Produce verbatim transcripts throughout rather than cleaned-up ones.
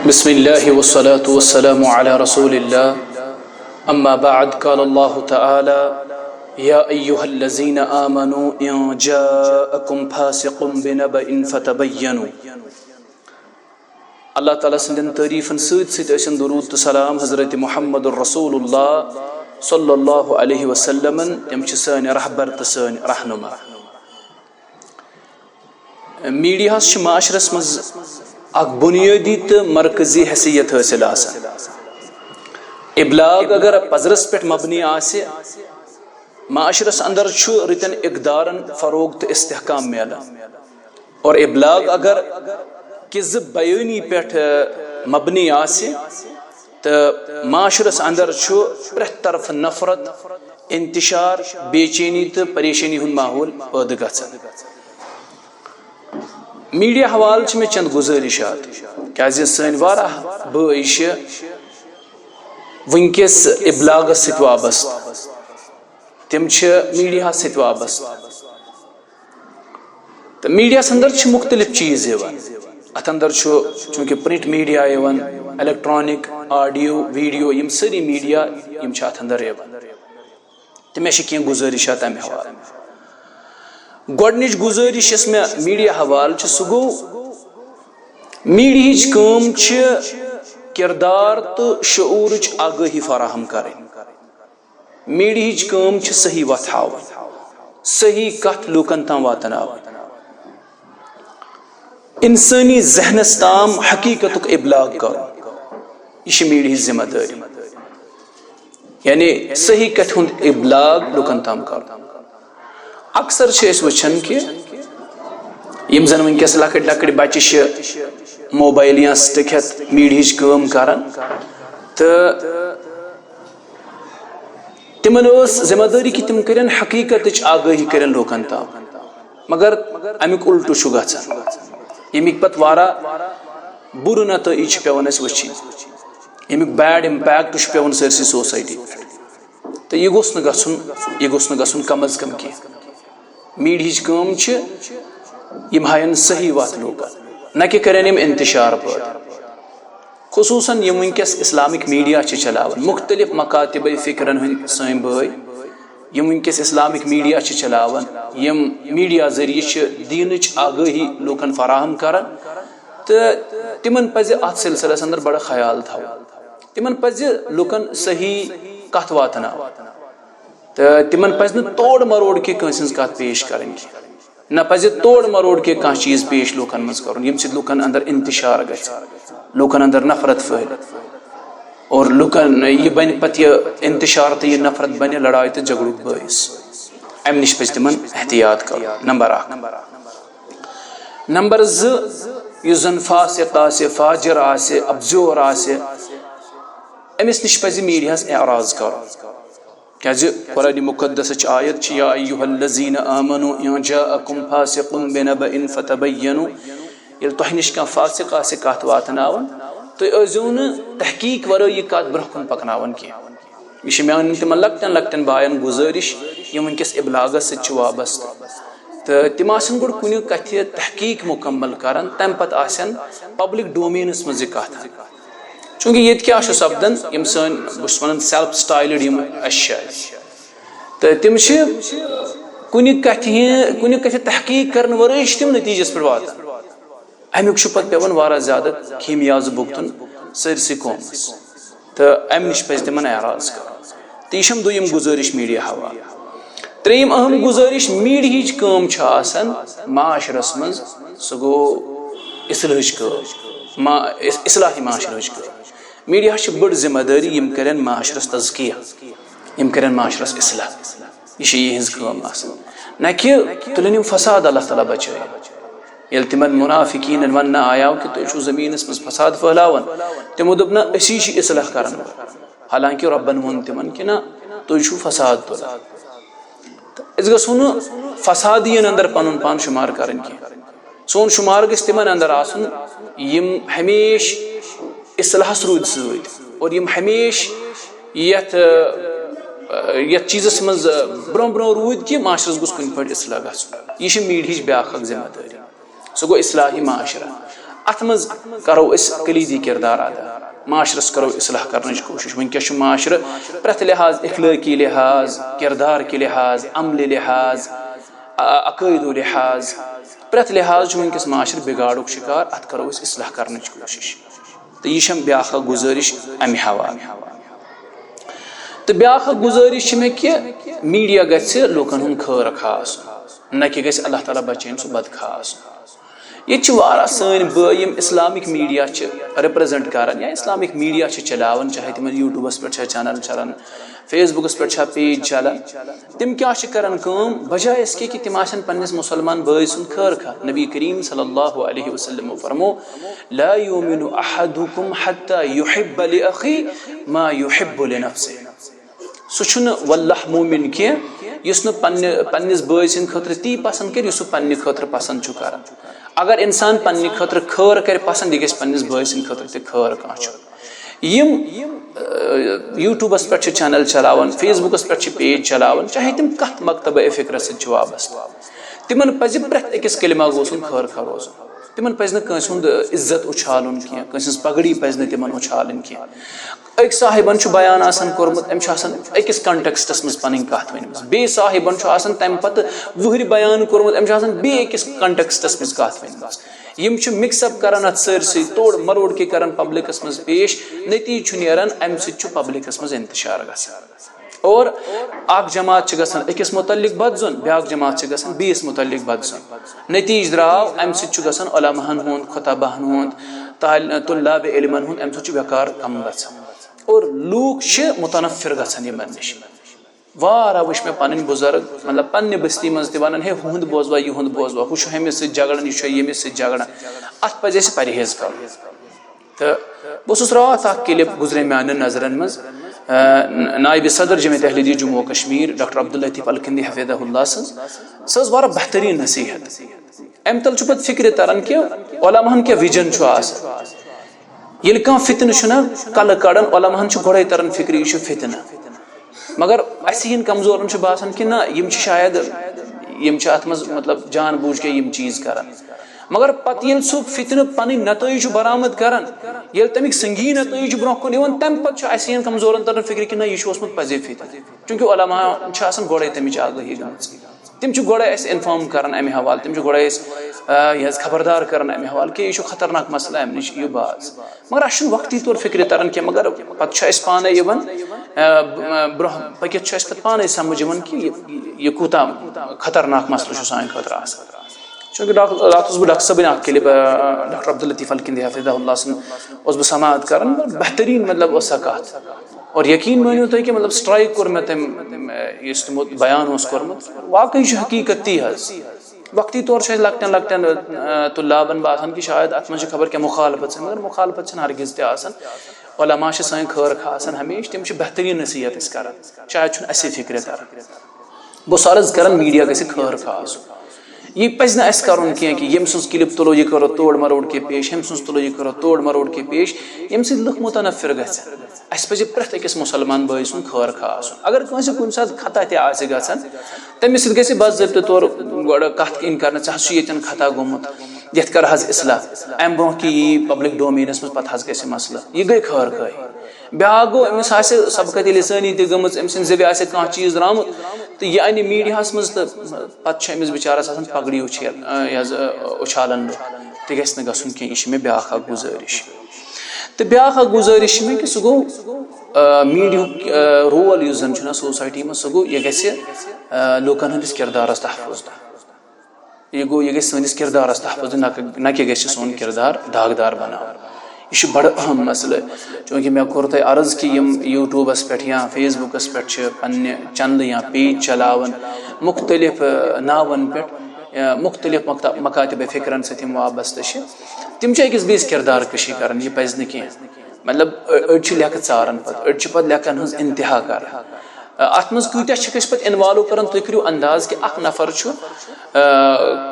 بسم الله والصلاة والسلام على رسول الله. أما بعد، قال الله تعالى: يا أيها الذين آمنوا إن جاءكم فاسق بنبأ فتبينوا. اللہ تعالیٰ سٕنٛدٮ۪ن تعریٖفن سۭتۍ سۭتۍ ٲسِن درود تہٕ سلام حضرت محمد رسول اللہ صلی اللہ علیہ وسلمن۔ تِم چھِ سٲنۍ رہبر تہٕ سٲنۍ رہنما۔ میڈیاہس چھِ معاشرس منٛز اکھ بنیٲدی تہٕ مرکزی حیثیت حٲصِل آسان۔ ابلاغ اگر پزرس پٮ۪ٹھ مبنی آسہِ، معاشرس اندر چھُ رٕتٮ۪ن اقدارن فروغ تہٕ استحکام میلان۔ اور ابلاغ اگر کذب بیٲنی پٮ۪ٹھ مبنی آسہِ، تہٕ معاشرس اندر چھُ پرٛٮ۪تھ طرفہٕ نفرت، انتشار، بے چینی تہٕ پریشٲنی ہُنٛد ماحول پٲدٕ گژھان۔ میڈیا حوالہٕ چھِ مےٚ چند گزٲرشات، کیازِ سٲنۍ واریاہ بٲے چھِ وٕنکیٚس ابلاغس سۭتۍ وابستہٕ، تِم چھِ میڈیاہس سۭتۍ وابستہٕ۔ تہٕ میڈیاہس اندر چھِ مختلف چیٖز یِوان۔ اتھ اندر چھُ چوٗنٛکہِ پرنٹ میڈیا یِوان، الیکٹرانک، آڈیو، ویڈیو، یِم سٲری میڈیا یِم چھِ اتھ اندر یِوان۔ تہٕ مےٚ چھِ کینٛہہ گُزٲرِشات تمہِ حوالہٕ۔ گۄڈٕنِچ گُزٲرِش یۄس مےٚ میڈیا حوالہٕ چھِ، سُہ گوٚو، میڈیہٕچ کٲم چھِ کردار تہٕ شعوٗرٕچ آگٲہی فراہم کرٕنۍ۔ میڈیہٕچ کٲم چھِ صحیح وتھ ہاوٕنۍ، صحیح کتھ لوٗکن تام واتناوٕنۍ، انسٲنی ذہنس تام حقیقتُک ابلاغ کرُن۔ یہِ چھِ میڈیہٕچ ذمہ دٲری، یعنی صحیح کتھِ ہُنٛد ابلاغ لوٗکن تام کرُن۔ اکثر چھِ أسۍ وٕچھان کہِ یِم زن وٕنکیٚس لۄکٕٹۍ لۄکٕٹۍ بچہِ چھِ موبایل یا سٹک ہٮ۪تھ میڈیہٕچ کٲم کران، تہٕ تِمن ٲس ذمہ دٲری کہِ تِم کٔرِن حقیقتٕچ آگٲہی کٔرِن لوٗکن تام، مگر امیُک الٹہٕ چھُ گژھان، ییٚمِکۍ پتہٕ واریاہ بُرٕ نتٲیج چھِ پٮ۪وان اَسہِ وٕچھِنۍ، ییٚمیُک بیڈ امپیکٹ چھُ پٮ۪وان سٲرسٕے سوسایٹی پٮ۪ٹھ۔ تہٕ یہِ گوٚژھ نہٕ گژھُن، یہِ گوٚژھ نہٕ گژھُن کم از کم کینٛہہ۔ میڈیہٕچ کٲم چھِ یِم ہاین صحیح وتھ لوٗکن، نہ کہِ کرن یِم انتشار پٲدٕ۔ خصوٗصاً یِم وٕنکیٚس اسلامک میڈیا چھِ چلاوان، مختلف مکاتب فکرن ہٕنٛدۍ سٲنۍ بٲے، یِم وٕنکیٚس اسلامک میڈیا چھِ چلاوان، یِم میڈیا ذٔریعہٕ چھِ دیٖنٕچ آگٲہی لوٗکن فراہم کران، تہٕ تِمن پزِ اتھ سلسلس اندر بڑٕ خیال تھاوُن۔ تِمن پزِ لوٗکن صحیح کتھ واتناوٕنۍ، تہٕ تِمن پزِ نہٕ توڑ مروڑ کہِ کٲنٛسہِ ہٕنٛز کتھ پیش کرٕنۍ کینٛہہ۔ نہ پزِ توڑ مروڑ کہِ کانٛہہ چیٖز پیش لوٗکن منٛز کرُن، ییٚمہِ سۭتۍ لوٗکن اندر انتشار گژھِ، لوٗکن اندر نفرت پھٔہلہِ، اور لوٗکن یہِ بنہِ پتہٕ، یہِ انتشار تہٕ یہِ نفرت بنہِ لڑایہِ تہٕ جھگڑُک بٲعث۔ امہِ نِش پزِ تِمن احتیاط کرُن۔ نمبر اکھ۔ نمبر زٕ، یُس زن فاسق آسہِ، فاجر آسہِ، ابزیور آسہِ، أمِس نِش پزِ میڈیاہس اعراض کرُن۔ کیازِ قرآن مقدسٕچ آیت چھِ، یا ایھا الذین آمنوا ان جاءکم فاسق بنبأ فتبینوا۔ ییٚلہِ تۄہہِ نِش کانٛہہ فاسق آسہِ کتھ واتناوان، تُہۍ ٲسۍزیو نہٕ تحقیق ورٲے یہِ کتھ برونٛہہ کُن پکناوان کینٛہہ۔ یہِ چھِ میانٮ۪ن تِمن لۄکٹٮ۪ن لۄکٹٮ۪ن باین گُزٲرِش، یِم وٕنکیٚس ابلاغس سۭتۍ چھِ وابستہٕ، تہٕ تِم آسن گۄڈٕ کُنہِ کتھِ تحقیق مکمل کران، تمہِ پتہٕ آسن پبلک ڈومینس منٛز یہِ کتھ انان۔ چوٗنٛکہِ ییٚتہِ کیٛاہ چھُ سپدان، یِم سٲنۍ، بہٕ چھُس ونان، سیلف سٹایلڈ یِم اَسہِ چھِ اَتہِ، تہٕ تِم چھِ کُنہِ کتھِ ہِنٛد، کُنہِ کتھِ تحقیق کرنہٕ ورٲے چھِ تِم نتیٖجس پٮ۪ٹھ واتان۔ امیُک چھُ پتہٕ پٮ۪وان واریاہ زیادٕ خیمیازٕ بھُگتُن سٲرسٕے قومس، تہٕ امہِ نِش پزِ تِمن اعراض کرُن۔ تہٕ یہِ چھم دوٚیِم گُزٲرِش میٖڈیا حوالہٕ۔ ترٛیٚیِم اہم گُزٲرِش، میٖڈیہٕچ کٲم چھِ آسان معاشرس منٛز، سُہ گوٚو اصلٲحٕچ کٲم، ما-، اص-، اصلاحی معاشرٕچ کٲم۔ میٖڈیاہس چھِ بٔڑ ذمہ دٲری، یِم کرن معاشرس تزکیہ، یِم کرن معاشرس اصلاح۔ یہِ چھِ یِہنٛز کٲم آسان، نہ کہِ تُلِن یِم فساد، اللہ تعالیٰ بچٲیِن۔ ییٚلہِ تِمن منافقیٖنن وننہٕ آیاو کہِ تُہۍ چھِو زٔمیٖنس منٛز فساد پھٔہلاوان، تِمو دوٚپ، نہ، أسی چھِ اصلاح کرن وٲلۍ۔ حالانکہِ رۄبن ووٚن تِمن کہِ نہ، تُہۍ چھِو فساد تُلان۔ تہٕ أسۍ گژھو نہٕ فسادین اندر پنُن پان شُمار کرٕنۍ کینٛہہ۔ سون شُمار گژھِ تِمن اندر آسُن، یِم ہمیشہِ اصلاحس روٗدۍ سۭتۍ اور یِم ہمیشہِ یتھ، یتھ چیٖزس منٛز برونٛہہ برونٛہہ روٗدۍ کہِ معاشرس گوٚژھ کُنہِ پٲٹھۍ اصلاح گژھُن۔ یہِ چھِ میٖڈیہٕچ بیاکھ اکھ ذمہ دٲری۔ سُہ گوٚو اصلاحی معاشرہ۔ اَتھ منٛز کرو أسۍ کلیدی کردار ادا۔ معاشرس کرو اصلاح کرنٕچ کوٗشش۔ وٕنکیٚس چھُ معاشرٕ پرٛٮ۪تھ لحاظ، اخلٲقی لحاظ، کردار کہِ لحاظ، عملہِ لحاظ، ع-، عقٲیدو لحاظ، پرٛٮ۪تھ لحاظ چھُ وٕنکیٚس معاشرٕ بگاڑُک شکار۔ اَتھ کرو أسۍ اصلاح کرنٕچ کوٗشش۔ تہٕ یہِ چھم بیٛاکھ اکھ گُزٲرِش امہِ حوالہٕ۔ تہٕ بیٛاکھ اکھ گُزٲرِش چھِ مےٚ کہِ میٖڈیا گژھِ لوٗکن ہُنٛد خٲر خاص آسُن، نہ کہِ گژھِ اللہ تعالیٰ بچٲیِن سُہ بدخاص آسُن۔ ییٚتہِ چھِ واریاہ سٲنۍ بٲے یِم اسلامک میٖڈیا چھِ ریپرزنٹ کران یا اسلامک میٖڈیا چھِ چلاوان، چاہے تِمن یوٗٹیوٗبس پٮ۪ٹھ چھا چینل چلان، فیس بُکس پٮ۪ٹھ چھا پیج چلان، تِم کیٛاہ چھِ کران کٲم؟ بجایہِ اَسہِ کہِ، کہِ تِم آسن پننِس مُسلمان بٲے سُنٛد خٲر خواہ۔ نبی کریم صلی اللہ علیہ وسلمو فرمو، "لا یؤمن احدکم حتی یحب لأخی ما یحب لنفسہ۔" سُہ چھُنہٕ واللہ مومن کینٛہہ یُس نہٕ پننہِ، پننِس بٲے سٕنٛدِ خٲطرٕ تی پسنٛد کرِ یُس سُہ پننہِ خٲطرٕ پسنٛد چھُ کران۔ اگر انسان پننہِ خٲطرٕ خٲر کرِ پسنٛد، یہِ گژھِ پننِس بٲے سٕنٛدِ خٲطرٕ تہِ خٲر کانٛہہ چھُ۔ یِم، ٲں، یوٗٹیوٗبس پٮ۪ٹھ چھِ چینل چلاوان، فیس بُکس پٮ۪ٹھ چھِ پیج چلاوان، چاہے تِم کتھ مکتبہ فکرس سۭتۍ چھِ وابستہٕ، تِمن پزِ پرٛٮ۪تھ أکِس کلمہ گوٚو سُنٛد خٲر خواہ روزُن۔ تِمن پزِ نہٕ کٲنٛسہِ ہُنٛد عزت اُچھالُن کینٛہہ، کٲنٛسہِ ہٕنٛز پگڑی پزِ نہٕ تِمن اُچھالٕنۍ کینٛہہ۔ أکۍ صاحبن چھُ بیان آسان کوٚرمُت، أمۍ چھُ آسان أکِس کنٹیکسٹس منٛز پنٕنۍ کتھ ؤنمٕژ، بیٚیہِ صاحبن چھُ آسان تمہِ پتہٕ وُہرِ بیان کوٚرمُت، أمۍ چھُ آسان بیٚیہِ أکِس کنٹیکسٹس منٛز کتھ ؤنمٕژ۔ یِم چھِ مکس اپ کران اتھ سٲرسٕے، توڑ مروڑ کے کران پبلکس منٛز پیش، نتیجہٕ چھُ نیران امہِ سۭتۍ چھُ پبلکس منٛز انتشار گژھان۔ اور اکھ جماعت چھِ گژھان أکِس متعلق بدظن، بیٛاکھ جماعت چھِ گژھان بیٚیِس متعلق بدظن۔ نتیجہٕ درٛاو، امہِ سۭتۍ چھُ گژھان علماہن ہُنٛد، خطباہن ہُنٛد، طال-، طلاب علمن ہُنٛد، امہِ سۭتۍ چھُ ویقار کم گژھان۔ اور لوٗکھ چھِ متنفر گژھان یِمن نِش۔ واریاہ وٕچھ مےٚ پنٕنۍ بُزرگ، مطلب، پننہِ بستی منٛز تہِ ونان، "ہے، ہُہُنٛد بوزوا، یِہُنٛد بوزوا، ہُہ چھُ ہُمِس سۭتۍ جھگڑان، یہِ چھُ ییٚمِس سۭتۍ جھگڑان۔" اتھ پزِ اسہِ پرہیز کرُن۔ تہٕ بہٕ اوسُس راتھ اکھ کلپ گُزرے میانٮ۪ن نظرن منٛز، آ، نائب صدر جمعیت اہل حدیث جموں و کشمیر ڈاکٹر عبداللطیف الکندی حفظہ اللہ سٕنٛز۔ سۄ ٲس واریاہ بہتریٖن نصیحت۔ امہِ تل چھُ پتہٕ فکرِ تران کہِ علماہن کیٛاہ ویژن چھُ آسان۔ ییٚلہِ کانٛہہ فتنہٕ چھُنہ کلہٕ کڑان، علماہن چھُ گۄڈے تران فکرِ، یہِ چھُ فتنہٕ۔ مگر اسہِ ہِوٮ۪ن کمزورن چھُ باسان کہِ نہ، یِم چھِ شاید، یِم چھِ اتھ منٛز، مطلب، جان بوٗجھ کے یِم چیٖز کران۔ مگر پتہٕ ییٚلہِ سُہ فتنہٕ پنٕنۍ نتٲیج چھُ برآمد کران، ییٚلہِ تمیِکۍ سنگین نتٲیج چھِ برونٛہہ کُن یِوان، تمہِ پتہٕ چھُ اسہِ ہِوٮ۪ن کمزورن تران فکرِ کہِ نہ، یہِ چھُ اوسمُت پزے فتنہٕ، چونکہ علماہن چھِ آسان گۄڈے تمِچ آگٲہی گٔمٕژ۔ تِم چھِ گۄڈے اسہِ انفارم کران امہِ حوالہٕ، تِم چھِ گۄڈے اسہِ، آ، یہِ حظ خبردار کران امہِ حوالہٕ کہِ یہِ چھُ خطرناک مسلہٕ، امہِ نِش یِیِو باز۔ مگر اسہِ چھُنہٕ وقتی طور فکرِ تران کینٛہہ، مگر پتہٕ چھُ اسہِ پانے یِوان، آ، ب-، آ، برونٛہہ پٔکِتھ چھُ اسہِ پتہٕ پانے سمجھ یِوان کہِ یہِ، یہِ کوٗتاہ خطرناک مسلہٕ چھُ سانہِ خٲطرٕ آسان۔ چونکہ ڈاک-، راتھ اوسُس بہٕ ڈاکٹر صٲبٕنۍ اکھ کلپ، آ، ڈاکٹر عبداللطیف الکندی حفظہ اللہ سٕنٛز اوسُس بہٕ سماعت کران، بہتریٖن، مطلب، ٲس سۄ کتھ۔ اور یقین مٲنِو تُہۍ کہِ، مطلب، سٹرائک کوٚر مےٚ تٔمۍ، یُس تِمو بیان اوس کوٚرمُت، واقعی چھُ حقیٖقت تی حظ۔ وقتی طور چھُ اَسہِ لۄکٹٮ۪ن لۄکٹٮ۪ن، آ، طلابن باسان کہِ شاید اَتھ منٛز چھِ خبر کیٛاہ مخالفت سۭتۍ، مگر مخالفت چھَنہٕ ہرگز تہِ آسان۔ علماء چھِ سٲنۍ خٲر خواہ آسان ہمیشہِ، تِم چھِ بہتریٖن نصیحت اَسہِ کران، شاید چھُنہٕ اَسے فِکرِ تران۔ بہٕ چھُس عرض کران، میٖڈیا گژھِ خٲر خواہ آسُن۔ یہِ پَزِ نہٕ اَسہِ کَرُن کینٛہہ کہِ ییٚمۍ سٕنٛز کِلِپ تُلو، یہِ کَرو توڑ مروڑ کے پیش، ہُمۍ سٕنٛز تُلو، یہِ کَرو توڑ مروڑ کے پیش، ییٚمہِ سۭتۍ لُکھ مُتنفر گژھن۔ اَسہِ پَزِ پرٛٮ۪تھ أکِس مُسلمان بٲے سُنٛد خٲر خواہ آسُن۔ اگر کٲنٛسہِ کُنہِ ساتہٕ خطا تہِ آسہِ گژھان، تٔمِس سۭتۍ گژھِ باضٲبطہٕ طور گۄڈٕ کَتھ یِنۍ کَرنہٕ، "ژےٚ حظ چھُ ییٚتٮ۪ن خطا گوٚمُت، یَتھ کَر حظ اصلاح۔" اَمہِ برٛونٛہہ کہِ یی پبلک ڈومینَس منٛز، پَتہٕ حظ گژھِ مسلہٕ۔ یہِ گٔے خٲر خٲہی۔ بیٛاکھ گوٚو، أمِس آسہِ سبقت لسٲنی تہِ گٔمٕژ، أمۍ سٕنٛدِ زیٚوِ آسہِ کانٛہہ چیٖز درٛامُت، تہٕ یہِ اَنہِ میٖڈیاہَس منٛز، تہٕ پَتہٕ چھُ أمِس بِچارَس آسان پگڑی اُچھیل-، یہِ حظ، اُچھالَن۔ تہِ گژھِ نہٕ گژھُن کینٛہہ، یہِ چھِ مےٚ بیٛاکھ اَکھ گُزٲرِش۔ تہٕ بیٛاکھ اَکھ گُزٲرِش چھِ مےٚ کہِ سُہ گوٚو، آ، میٖڈیاہُک، آ، رول یُس زَن چھُنہ سوسایٹی منٛز، سُہ گوٚو یہِ گژھِ، آ، لوٗکَن ہٕنٛدِس کِردارَس تحفظ دیُن۔ یہِ گوٚو، یہِ گژھِ سٲنِس کِردارَس تحفظ دیُن، نہ کہ-، نہ کہِ گژھِ سون کِردار داغدار بَناوُن۔ یہِ چھُ بَڑٕ اَہَم مسلہٕ، چوٗنٛکہِ مےٚ کوٚر تۄہہِ عرض کہِ یِم یوٗٹیوٗبَس پٮ۪ٹھ یا فیس بُکَس پٮ۪ٹھ چھِ پنٛنہِ چَنلہٕ یا پیج چلاوان، مُختٔلِف، آ، ناوَن پٮ۪ٹھ، آ، مُختٔلِف مکتا-، مکاتِبِ فِکرَن سۭتۍ یِم وابستہٕ چھِ، تِم چھِ أکِس بیٚیِس کِردار کٔشی کَران، یہِ پَزِ نہٕ کینٛہہ۔ مطلب، أ-، أڑۍ چھِ لیکھٕ ژاران پَتہٕ، أڑۍ چھِ پَتہٕ لیکھَن ہٕنٛز اِنتِہا کَران۔ اَ، اَتھ منٛز کۭتیٛاہ چھِکھ أسۍ پَتہٕ اِنوالو کَران؟ تُہۍ کٔرِو انداز کہِ اَکھ نفر چھُ، آ،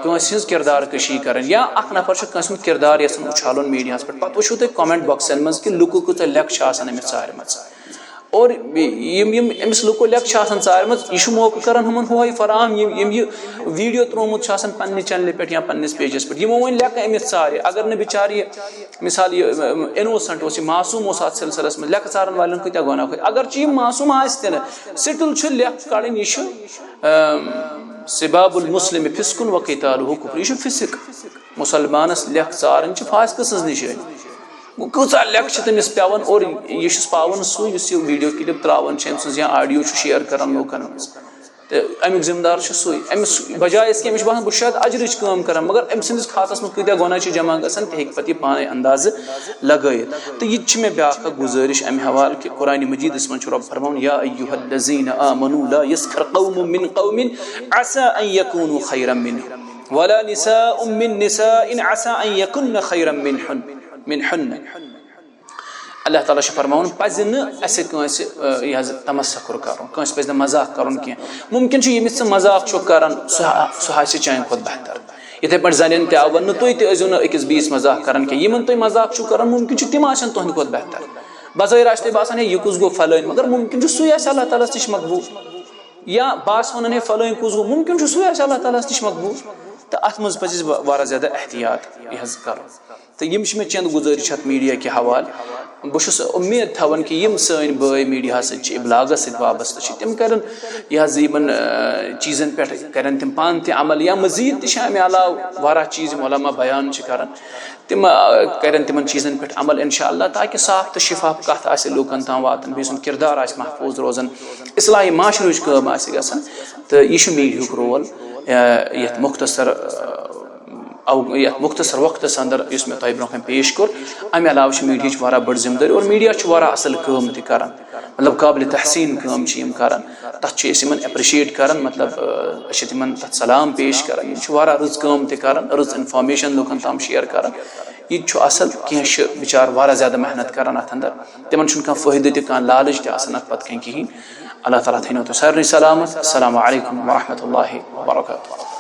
کٲنٛسہِ ہٕنٛز کِردار کٔشی کَران، یا اَکھ نفر چھُ کٲنٛسہِ ہُنٛد کِردار یَژھان اُچھالُن میٖڈیاہَس پٮ۪ٹھ۔ پَتہٕ وٕچھِو تُہۍ کمنٹ باکسَن منٛز کہِ لُکو کۭژاہ لیکھٕ چھِ آسان أمِس ژارِمَژٕ۔ اور یِم یِم أمِس لُکو لیٚکہٕ چھِ آسان ژارِمَژٕ، یہِ چھُ موقعہٕ کران ہُمَن ہُہے فراہم، یِم یِم یہِ ویٖڈیو ترٛوومُت چھُ آسان پننہِ چینلہِ پٮ۪ٹھ یا پننِس پیجَس پٮ۪ٹھ۔ یِمو وۄنۍ لیٚکہٕ أمِس ژارِ، اگر نہٕ بِچارٕ یہِ، مثال، یہِ انوسنٹ اوس، یہِ معصوم اوس اَتھ سلسلس منٛز، لیٚکہٕ ژارَن والٮ۪ن کۭتیٛاہ گۄناہ کھٔتۍ۔ اگر چھِ یِم معصوم آسہِ تہِ نہٕ، سٹل چھُ لیٚکھ کَڑٕنۍ، یہِ چھُ، اَم، سباب المسلم فسق و قتالہ کفر، یہِ چھُ فسق۔ مُسلمانَس لیٚکھ ژارٕنۍ چھِ فاسقہٕ سٕنٛز نِشٲنی۔ گوٚو، کۭژاہ لیٚکہٕ چھِ تٔمِس پٮ۪وان، اور یہِ چھُس پاوان سُے، یُس یہِ ویٖڈیو کلپ ترٛاوان چھُ، أمۍ سٕنٛز یا آڈیو چھُ شیئر کران لوٗکن منٛز۔ تہٕ اَمیُک ذمہٕ دار چھُ سُے۔ أمِس بجایہِ ٲسۍ کہِ أمِس چھُ باسان، بہٕ چھُس شاید اجرٕچ کٲم کران، مگر أمۍ سٕنٛدِس کھاتس منٛز کۭتیٛاہ گۄناہ چھِ جمع گژھان، تہِ ہیٚکہِ پتہٕ یہِ پانے اندازٕ لگٲیِتھ۔ تہٕ یہِ تہِ چھِ مےٚ بیٛاکھ اکھ گُزٲرِش اَمہِ حوالہٕ کہِ قرآنِ مجیدس منٛز چھُ رۄب فرماوان، یا ایھا الذین آمنوا لا یسخر قوم من قوم عسى ان یکونوا خیرا منهم ولا نساء من نساء عسى ان یکن خیرا منهن منهن۔ اللہ تعالیٰ چھُ فرماوان، پَزِ نہٕ اَسہِ کٲنٛسہِ، آ، یہِ حظ تمسخر کَرُن، کٲنٛسہِ پَزِ نہٕ مذاق کَرُن کینٛہہ۔ مُمکِن چھُ، ییٚمِس ژٕ مذاق چھُکھ کَران، سُہ ہا-، سُہ آسہِ چانہِ کھۄتہٕ بہتر۔ یِتھَے پٲٹھۍ زَنٮ۪ن تہِ آو وَننہٕ، تُہۍ تہِ ٲسۍزیو نہٕ أکِس بیٚیِس مذاق کَران کینٛہہ۔ یِمَن تُہۍ مذاق چھُو کَران، مُمکِن چھُ، تِم آسَن تُہٕنٛدِ کھۄتہٕ بہتر۔ بظٲہِر آسہِ تۄہہِ باسان، ہے، یہِ کُس گوٚو فلٲنۍ، مگر مُمکِن چھُ، سُے آسہِ اللہ تعالیٰ ہَس نِش مقبوٗل۔ یا بہٕ آسہٕ وَنان، ہے، فلٲنۍ کُس گوٚو، مُمکِن چھُ، سُے آسہِ اللہ تعالیٰ ہَس نِش مقبوٗل۔ تہٕ اَتھ منٛز پَزِ اَسہِ وا-، واریاہ زیادٕ احتیاط یہِ حظ کَرُن۔ تہٕ یِم چھِ مےٚ چند گُزٲرِش اَتھ میٖڈیا کہِ حوالہٕ۔ بہٕ چھُس اُمید تھاوان کہِ یِم سٲنۍ بٲے میٖڈیاہَس سۭتۍ چھِ، اِبلاغَس سۭتۍ وابستہٕ چھِ، تِم کَرَن یہِ حظ یِمَن، آ، چیٖزَن پٮ۪ٹھ کَرَن تِم پانہٕ تہِ عمل، یا مزیٖد تہِ چھِ اَمہِ علاوٕ واریاہ چیٖز یِم علماء بیان چھِ کَران، تِم، آ، کَرَن تِمَن چیٖزَن پٮ۪ٹھ عمل اِنشاء اللہ، تاکہِ صاف تہٕ شِفاف کَتھ آسہِ لوٗکَن تام واتان، بیٚیہِ سُنٛد کِردار آسہِ محفوٗظ روزان، اصلاحِ معاشرٕچ کٲم آسہِ گژھان۔ تہٕ یہِ چھُ میٖڈیاہُک رول، آ، یَتھ مُختصر، آ، او-، یَتھ مُختصر وقتَس اندر یُس مےٚ تۄہہِ برونٛہہ کَنہِ پیش کوٚر۔ اَمہِ علاوٕ چھِ میٖڈیاہٕچ واریاہ بٔڑ ذِمہٕ دٲری، اور میٖڈیا چھُ واریاہ اَصٕل کٲم تہِ کَران۔ مطلب، قابلِ تحسیٖن کٲم چھِ یِم کَران، تَتھ چھِ أسۍ یِمَن اپرِشیٹ کَران، مطلب، آ، أسۍ چھِ تِمَن تَتھ سلام پیش کَران۔ یِم چھِ واریاہ رٕژ کٲم تہِ کَران، رٕژ اِنفارمیشَن لُکَن تام شِیَر کَران۔ یہِ تہِ چھُ اَصٕل، کینٛہہ چھِ بِچار واریاہ زیادٕ محنت کَران اَتھ اندر، تِمَن چھُنہٕ کانٛہہ فٲیدٕ تہِ، کانٛہہ لالٕچ تہِ آسان اَتھ پَتہٕ کَنہِ کِہیٖنۍ۔ اللہ تعالیٰ تھٲینو تُہۍ سارنٕے سلامت۔ السلام علیکم ورحمۃ اللہ وبرکاتہ۔